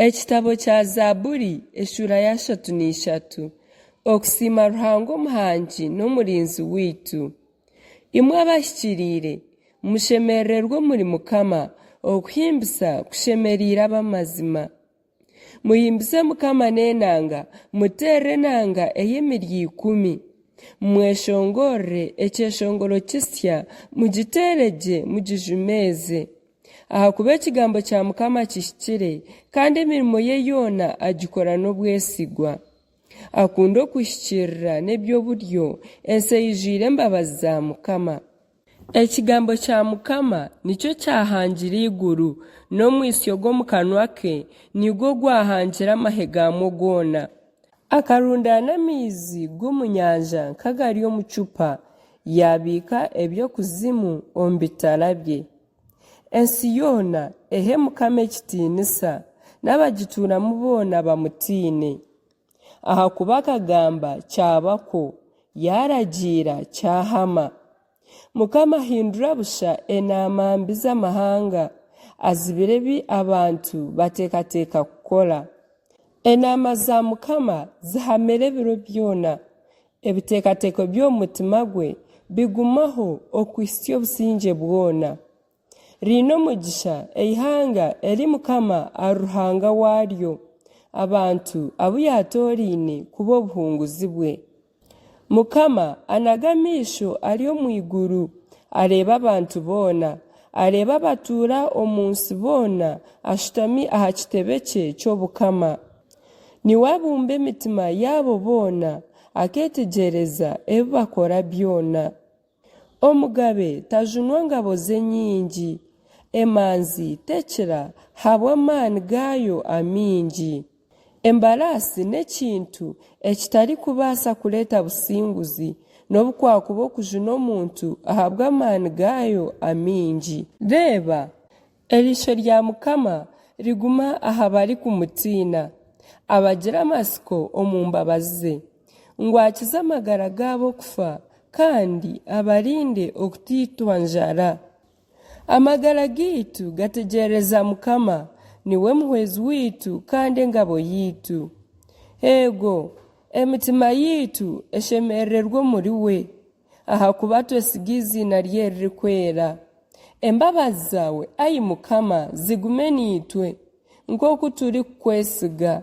Ekitabo kya Zaaburi eshuura ya 33 Okusiima Ruhanga Omuhangi n'Omurinzi waitu. Imwe abahikiriire, mushemerererwe omuri Mukama, okuhimbisa kushemereire ab'amazima. Muhimbise Mukama n'enanga, muteerere enanga ey'emirya ikumi. Mweshongorere ekyeshongoro kisya, mugiteere gye, mugijumeeze. Ahakuba ekigambo kya Mukama kihikire, kandi emirimo ye yoona agikora n'obwesigwa. Akunda okuhikiirira n'eby'oburyo, ensi eijwire embabazi za Mukama. Ekigambo kya Mukama nikyo kyahangire eiguru, n'omwitsyo gw'omu kanwa ke nigwo gwahangire amahe gaamwo goona. Akarundaana amaizi g'omu nyanja nk'agari omu cupa, yaabiika eby'okuzimu omu bitara bye. Ensi yoona ehe Mukama ekitiinisa, n'abagituuramu boona bamutiine. Ahakuba akagamba, kyabakwo, yaaragiira, kyahama. Mukama ahindura busha enaama mbi z'amahanga, azibira ebi abantu bateekateeka kukora. Enaama za Mukama zihamire ebiro byona, ebiteekateeko by'omu mutima gwe bigumaho okuhitsya obusingye bwona. Riine omugisha eihanga eri Mukama ari Ruhanga waaryo, abantu abu yaatooraine kuba obuhunguzi bwe. Mukama anaga amaisho ari omu iguru, areeba abantu boona, areeba abatuura omu nsi boona ashutami aha kitebe kye ky'obukama. Niwe abumba emitima yaabo boona, akeetegyereza ebi bakora byona. Omugabe tajunwa ngabo ze nyingi, emanzi tekira habw'amaani gaayo amaingi. Embaraasi n'ekintu ekitarikubaasa kureeta businguzi, n'obu kwakuba okujuna omuntu ahabw'amaani gaayo amaingi. Reeba, eriisho rya Mukama riguma aha barikumutiina, abagira amatsiko omu mbabazi ze. Ngu akize amagara gaabo okufa, kandi abarinde okutaitwa njara. Amagara gaitu gategyereza Mukama, niwe muhwezi waitu kandi engabo yaitu. Eego, emitima yaitu eshemerererwa omuriwe, ahakuba twesiga eiziina rye eririkwera. Embabazi zaawe, ai Mukama, zigume naitwe, nk'oku turikukwesiga.